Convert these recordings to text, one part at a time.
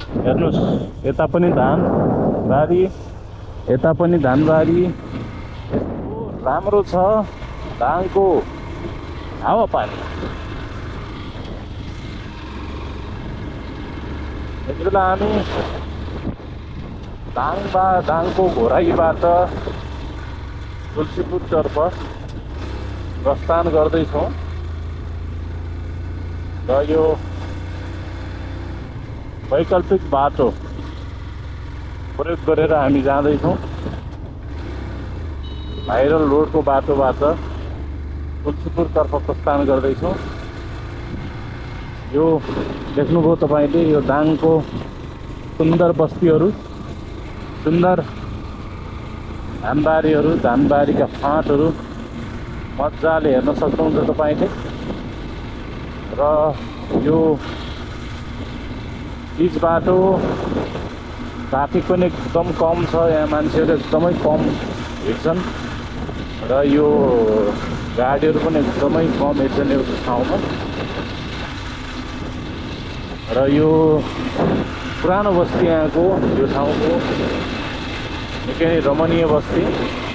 हेर्नुस्, यता पनि धान बारी, यता पनि धानबारी। यस्तो राम्रो छ दाङको हावापानी। यति बेला हामी दाङको घोराईबाट तुलसीपुरतर्फ प्रस्थान गर्दैछौँ र यो वैकल्पिक बाटो प्रयोग गरेर हामी जाँदैछौँ। भाइरल रोडको बाटोबाट तुलसीपुरतर्फ प्रस्थान गर्दैछौँ। यो देख्नुभयो तपाईँले, यो दाङको सुन्दर बस्तीहरू, सुन्दर धानबारीहरू, धानबारीका फाँटहरू मजाले हेर्न सक्नुहुन्छ तपाईँले। र यो बिच बाटो ट्राफिक पनि एकदम कम छ, यहाँ मान्छेहरू एकदमै कम हिँड्छन् र यो गाडीहरू पनि एकदमै कम हिँड्छन् यो ठाउँमा। र यो पुरानो बस्ती यहाँको, यो ठाउँको निकै नै रमणीय बस्ती,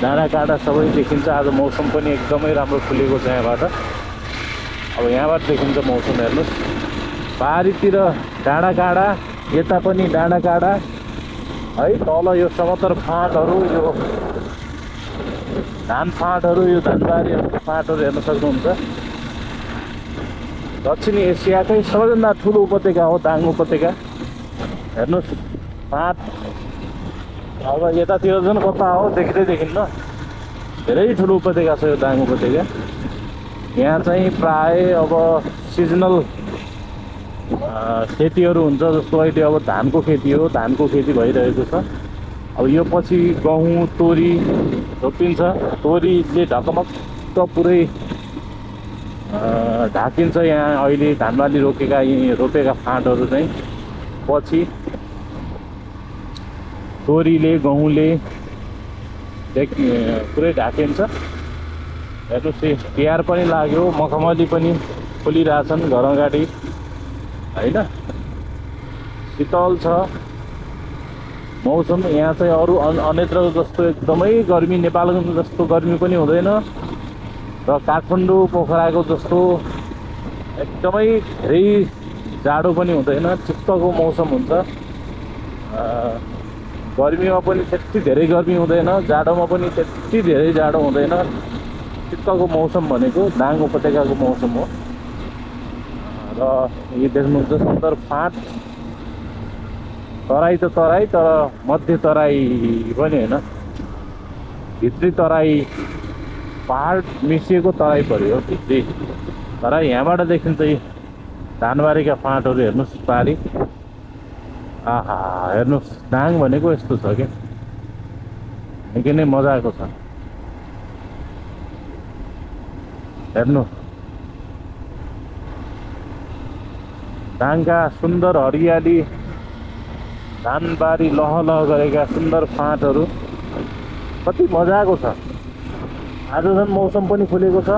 डाँडाकाँडा सबै देखिन्छ। आज मौसम पनि एकदमै राम्रो खुलेको छ यहाँबाट। अब यहाँबाट देखिन्छ मौसम, हेर्नुहोस्, बारीतिर डाँडाकाँडा, यता पनि डाँडाकाँडा है। तल यो समतल फाँटहरू, यो धान फाँटहरू, यो धानबारीहरूको फाँटहरू हेर्न सक्नुहुन्छ। दक्षिणी एसियाकै सबैभन्दा ठुलो उपत्यका हो दाङ उपत्यका। हेर्नुहोस् फाँट, अब यतातिर झन् कता हो देख्दै देखिन्न, धेरै ठुलो उपत्यका छ यो दाङ उपत्यका। यहाँ चाहिँ प्राय अब सिजनल खेतीहरू हुन्छ, जस्तो अहिले अब धानको खेती हो, धानको खेती भइरहेको छ। अब यो पछि गहुँ तोरी रोपिन्छ, तोरीले ढकमक्क पुरै ढाकिन्छ यहाँ अहिले धानबाली रोपेका फाँटहरू चाहिँ। पछि तोरीले गहुँले पुरै ढाकिन्छ। हेर्नुहोस्, तिहार पनि लाग्यो, मखमली पनि फुलिरहेछन् घर अगाडि होइन। शीतल छ मौसम यहाँ चाहिँ। अरू अन्यत्र जस्तो एकदमै गर्मी, नेपालको जस्तो गर्मी पनि हुँदैन र काठमाडौँ पोखराको जस्तो एकदमै धेरै जाडो पनि हुँदैन, ठिक्कको मौसम हुन्छ। गर्मीमा पनि त्यति धेरै गर्मी हुँदैन, जाडोमा पनि त्यति धेरै जाडो हुँदैन। ठिक्कको मौसम भनेको दाङ उपत्यकाको मौसम हो। र यो देख्नुहुन्छ सुन्दर फाँट, तराई त तराई, तर मध्य तराई पनि होइन, भित्री तराई, पहाड मिसिएको तराई पऱ्यो भित्री। तर यहाँबाट देखिन्छ धानबारीका फाँटहरू, हेर्नुहोस् पारी। आहा, हेर्नुहोस् दाङ भनेको यस्तो छ क्या, निकै नै मजाको छ। हेर्नु दाङका सुन्दर हरियाली, धानबारी लहलह गरेका सुन्दर फाँटहरू, कति मजाको छ। आज झन् मौसम पनि खुलेको छ,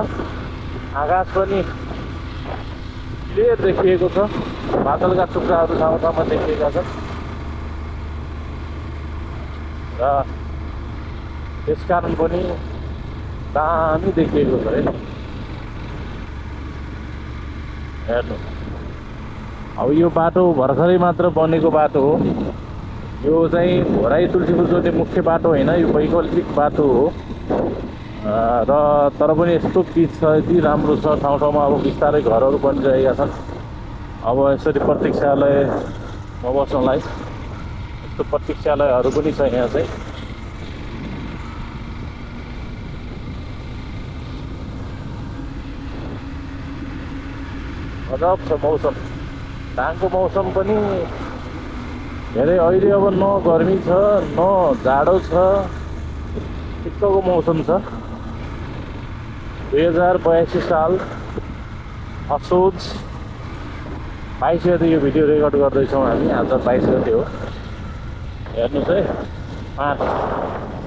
आकाश पनि क्लियर देखिएको छ, बादलका टुक्राहरू ठाउँ ठाउँमा देखिएका छन् र त्यसकारण पनि दामी देखिएको छ है। हेर्नु, अब यो बाटो भर्खरै मात्र बनेको बाटो हो। यो चाहिँ घोराई तुलसीपुर जोड्ने मुख्य बाटो होइन, यो वैकल्पिक बाटो हो। र तर पनि यस्तो पिच छ, यति राम्रो छ, ठाउँ ठाउँमा अब बिस्तारै घरहरू बनिरहेका छन्। अब यसरी प्रतीक्षालय बस्नलाई यस्तो प्रतीक्षालयहरू पनि छ यहाँ चाहिँ। गजब छ मौसम, दाङको मौसम पनि धेरै अहिले अब न गर्मी छ न जाडो छ, ठिक्कको मौसम छ। 2082 साल असोज 22 गते यो भिडियो रेकर्ड गर्दैछौँ हामी। आज 22 गते हो। हेर्नुहोस् है फाँट,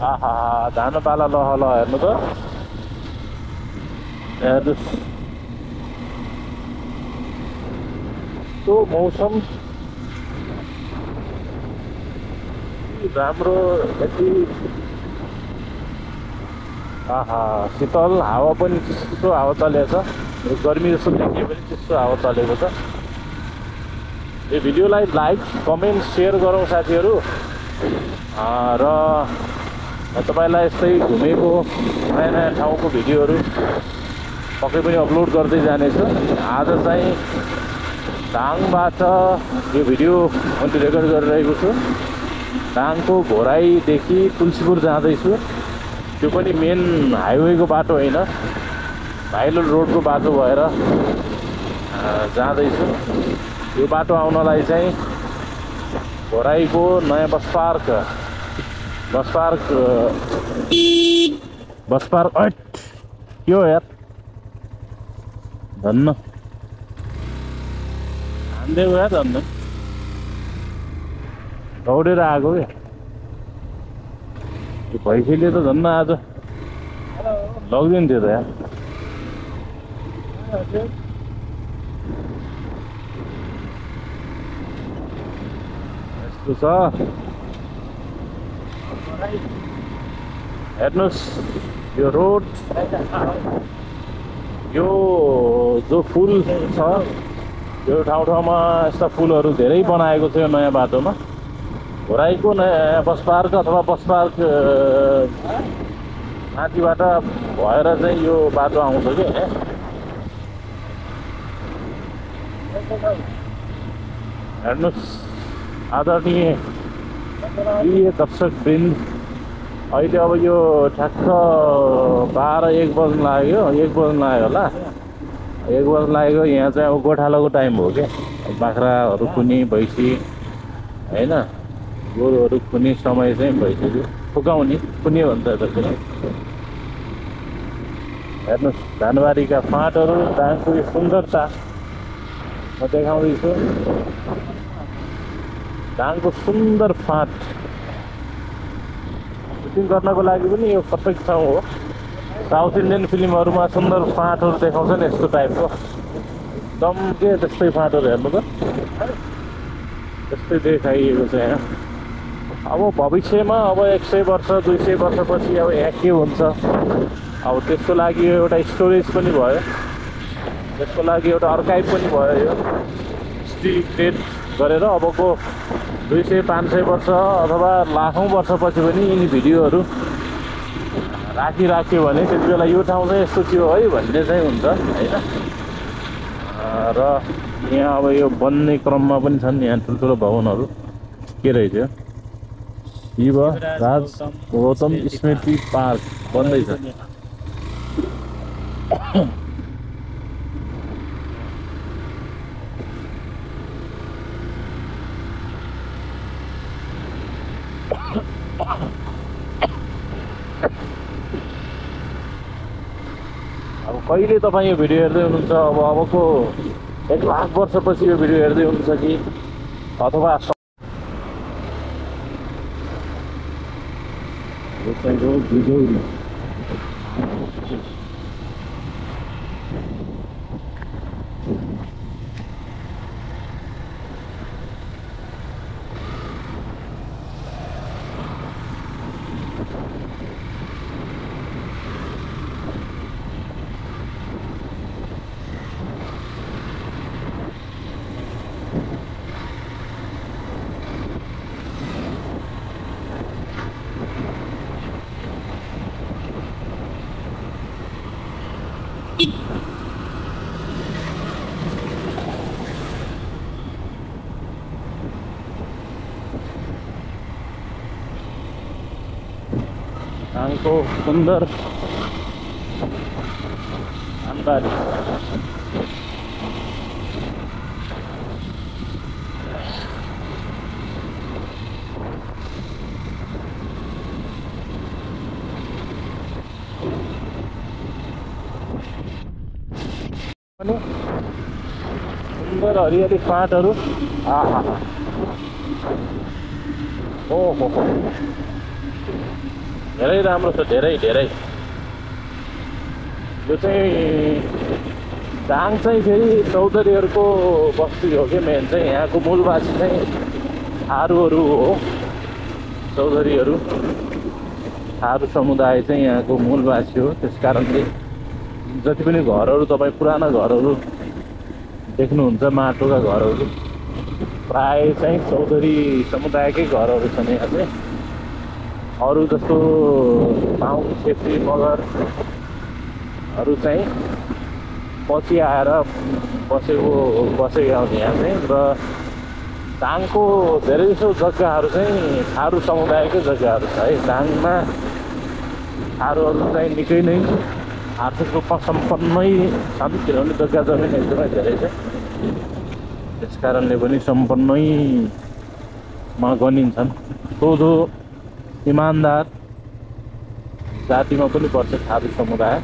आहा धानपाला लहल, हेर्नु त, हेर्नुहोस् त्यो मौसम राम्रो यति आहा शीतल हावा पनि चिसो हावा चलेको छ गर्मी जस्तो देखिए पनि चिसो हावा चलेको छ यो भिडियोलाई लाइक कमेन्ट सेयर गरौँ साथीहरू र तपाईलाई यस्तै घुमेको नयाँ नयाँ ठाउँको भिडियोहरू पक्कै पनि अपलोड गर्दै जानेछु आज चाहिँ दाङबाट यो भिडियो मैले रेकर्ड गरिरहेको छु दाङको घोराईदेखि तुलसीपुर जाँदैछु त्यो पनि मेन हाइवेको बाटो होइन भाइलो रोडको बाटो भएर जाँदैछु यो बाटो आउनलाई चाहिँ घोराईको नयाँ बस पार्क ऐट के हो यार धन्न हान्देऊ यार धन्न दौडेर आएको क्या त्यो भैँसीले त धन्न आज लगिदिन्थ्यो त यार यस्तो छ हेर्नुहोस् यो रोड यो जो पुल छ यो ठाउँमा यस्ता पुलहरू धेरै बनाएको थियो नयाँ बाटोमा घोराईको नयाँ बस पार्क अथवा बस पार्क माथिबाट भएर चाहिँ यो बाटो आउँछ कि हेर्नुहोस् आदरणीय दर्शकवृन्द अहिले अब यो ठ्याक्क 12-1 बज्न लाग्यो 1 बज्न लाग्यो होला 1 बज्न लाग्यो यहाँ चाहिँ अब गोठालोको टाइम हो क्या बाख्राहरू खुनी भैँसी होइन गोरुहरू खुनी समय चाहिँ भैँसीले फुकाउने खुनी भन्छ त्यसरी हेर्नुहोस् धानबारीका फाँटहरू दाङको यो सुन्दरता म देखाउँदैछु दाङको सुन्दर फाँट सुटिङ गर्नको लागि पनि यो पर्फेक्ट ठाउँ हो साउथ इन्डियन फिल्महरूमा सुन्दर फाँटहरू देखाउँछ नि यस्तो टाइपको एकदम के त्यस्तै फाँटहरू हेर्नु त त्यस्तै देखाइएको छ यहाँ अब भविष्यमा अब 100 वर्ष 200 वर्षपछि अब यहाँ के हुन्छ अब त्यसको लागि एउटा स्टोरेज पनि भयो त्यसको लागि एउटा अर्काइभ पनि भयो यो स्टिल क्रिएट गरेर अबको 200-500 वर्ष अथवा लाखौँ वर्षपछि पनि यिनी भिडियोहरू राखिराख्यो भने त्यति बेला यो ठाउँ चाहिँ यस्तो थियो है भन्ने चाहिँ हुन्छ होइन र यहाँ अब यो बन्ने क्रममा पनि छन् यहाँ ठुल्ठुलो भवनहरू के रहेछ शिव राज गौतम स्मृति पार्क बन्दैछ अब कहिले तपाईँ यो भिडियो हेर्दै हुनुहुन्छ अबको 1 लाख वर्षपछि यो भिडियो हेर्दै हुनुहुन्छ कि अथवा दाङको सुन्दर धानबारी सुन्दर हरियाली फाँटहरू आहा ओहो धेरै राम्रो छ धेरै यो चाहिँ दाङ चाहिँ फेरि चौधरीहरूको बस्ती हो कि मेन चाहिँ यहाँको मूलवासी चाहिँ थारूहरू हो चौधरीहरू थारू समुदाय चाहिँ यहाँको मूलवासी हो। त्यस कारणले जति पनि घरहरू तपाईँ पुराना घरहरू देख्नुहुन्छ, माटोका घरहरू प्राय चाहिँ चौधरी समुदायकै घरहरू छन्। यहाँ चाहिँ अरू जस्तो बाहुन, छेत्री, मगरहरू चाहिँ पछि आएर बसेका हुन् यहाँ चाहिँ। र दाङको धेरैजसो जग्गाहरू चाहिँ थारू समुदायकै जग्गाहरू छ है। दाङमा थारूहरू चाहिँ निकै नै आर्थिक रूपमा सम्पन्नै छन्, किनभने जग्गा जमिन एकदमै धेरै छ। त्यस कारणले पनि सम्पन्नैमा गनिन्छन्। सोझो इमान्दार जातिमा पनि पर्छ थारू समुदाय।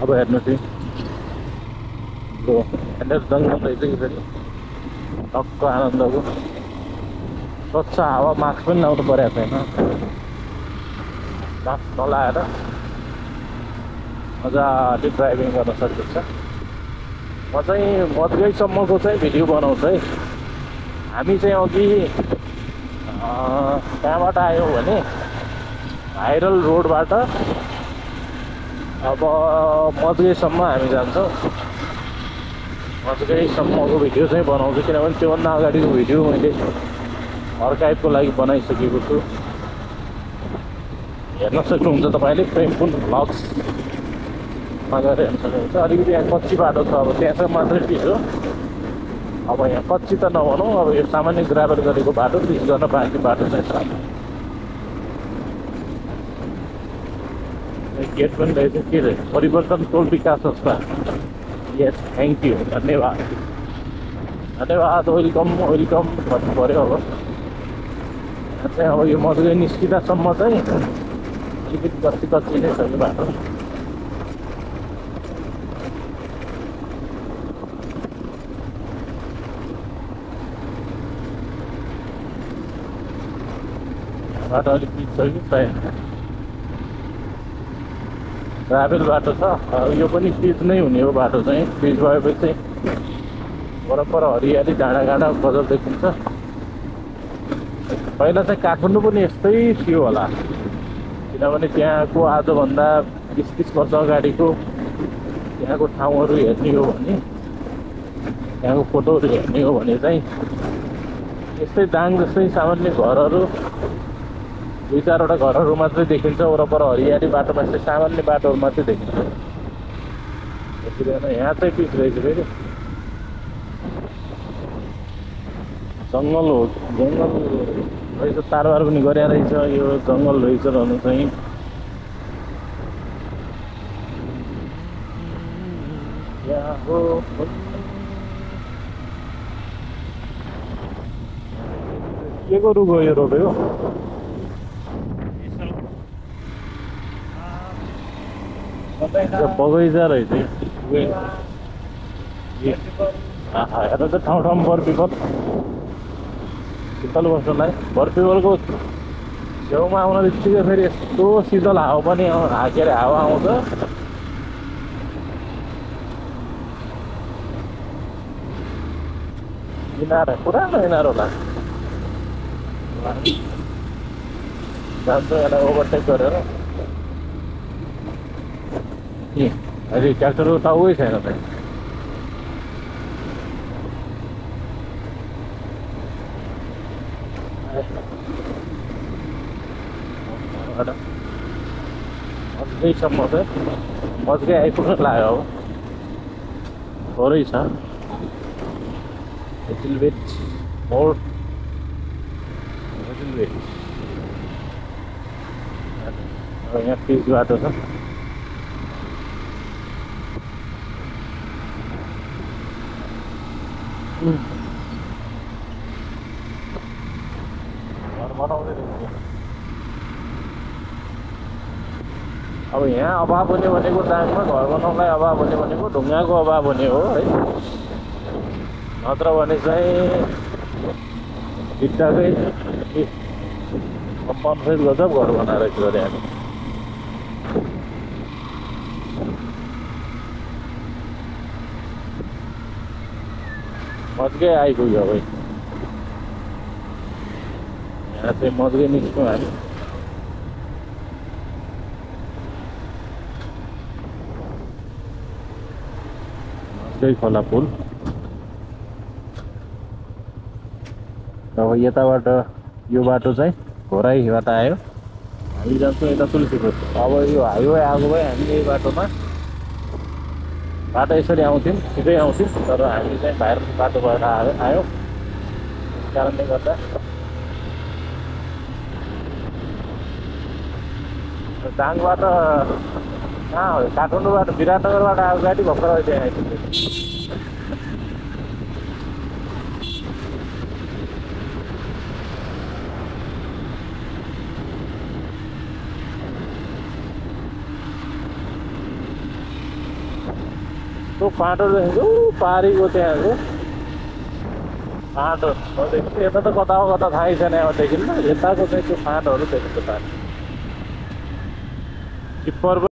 अब हेर्नुहोस् है, यहाँनिर जङ्गल रहेछ कि फेरि टक्क आनन्दको स्वच्छ हावा। मास्क पनि लाउनु परेको छैन, मास्क नलाएर मजाले ड्राइभिङ गर्न सकिन्छ। म चाहिँ मजगैसम्मको चाहिँ भिडियो बनाउँछु है। हामी चाहिँ अघि कहाँबाट आयौँ भने भाइरल रोडबाट अब मजगैसम्म हामी जान्छौँ। मजगैसम्मको भिडियो चाहिँ बनाउँछु, किनभने त्योभन्दा अगाडिको भिडियो मैले अर्काइभको लागि बनाइसकेको छु। हेर्न सक्नुहुन्छ तपाईँले प्रेमपुन भ्लग्समा गएर हेर्न सक्नुहुन्छ। अलिकति यहाँ कच्ची बाटो छ, अब त्यहाँसम्म मात्रै पिच हो। अब यहाँ कच्ची त नभनौँ, अब यो सामान्य ग्राभल गरेको बाटो, पिच गर्न बाँकी बाटो चाहिँ छ। गेट पनि रहेछ, के रहेछ, परिवर्तन टोल विकास संस्था। यस, थ्याङ्क यू, धन्यवाद धन्यवाद, वेलकम वेलकम भन्नु पऱ्यो। अब यहाँ चाहिँ अब यो मजगै निस्किँदासम्म चाहिँ अलिकति कच्ची नै छ यो बाटो। बाटो अलिक पिच छ कि छैन, ग्राभेल बाटो छ। यो पनि पिच नै हुने हो बाटो चाहिँ। पिच भएपछि चाहिँ वरपर हरियाली, डाँडाकाँडा गजब देखिन्छ। पहिला चाहिँ काठमाडौँ पनि यस्तै थियो होला, किनभने त्यहाँको आजभन्दा 20-30 वर्ष अगाडिको त्यहाँको ठाउँहरू हेर्ने हो भने, त्यहाँको फोटोहरू हेर्ने हो भने चाहिँ यस्तै दाङ जस्तै सामान्य घरहरू, 2-4वटा घरहरू मात्रै देखिन्छ। वरपर हरियाली, बाटोमा चाहिँ सामान्य बाटोहरू मात्रै देखिन्छ। त्यसैले यहाँ चाहिँ पिच रहेछ फेरि। जङ्गल हो, जङ्गल रहेछ, तारबार पनि गरे रहेछ। यो जङ्गल रहेछ रहनु चाहिँ। के को रुख हो यो रोपेको? बगैँचा रहेछ। हेर त ठाउँ ठाउँमा बरपिपल बस्नलाई। बरपिपलको छेउमा आउन बित्तिकै फेरि यस्तो शीतल हावा पनि के अरे हावा आउँछ। इनार, पुरानो इनार होला। जान्छौँ यसलाई ओभरटेक गरेर। अहिले ट्र्याक्टरको टाउकै छैन त। मजगैसम्म चाहिँ मजगै आइपुग्न लाग्यो। अब थोरै छ, little bit more, little beet. अब यहाँ पिच बाटो छ। घर बनाउँदै रहेछ। अब यहाँ अभाव हुने भनेको दाङमा घर बनाउनलाई अभाव हुने भनेको ढुङ्गाको अभाव हुने हो है। नत्र भने चाहिँ भित्ताकै कम्पाउन्ड गजब घर बनाएर गरे हामी। मजकै आइपुग्यो भाइ। यहाँ चाहिँ मजै निस्क्यौँ हामी। मजै खोला पुल। अब यताबाट यो बाटो चाहिँ घोराईबाट आयो, हामी जान्छौँ यता तुलसीपुर। अब यो हाइवे आएको भए हामी यही बाटोमा बाटो यसरी आउँथ्यौँ, सिधै आउँथ्यौँ, तर हामी चाहिँ बाहिर बाटो भएर आयो। त्यस कारणले गर्दा दाङबाट कहाँ हो, काठमाडौँबाट विराटनगरबाट आएको गाडी भर्खर त्यहाँ आइपुग्यो। त्यो पाटो देखेको पारीको त्यहाँको फाँटो देखिन्छ। यता त कता हो कता थाहै छैन, अब देखिन्न। यताको चाहिँ त्यो फाँटहरू देखिन्छ पानी। टिप्पर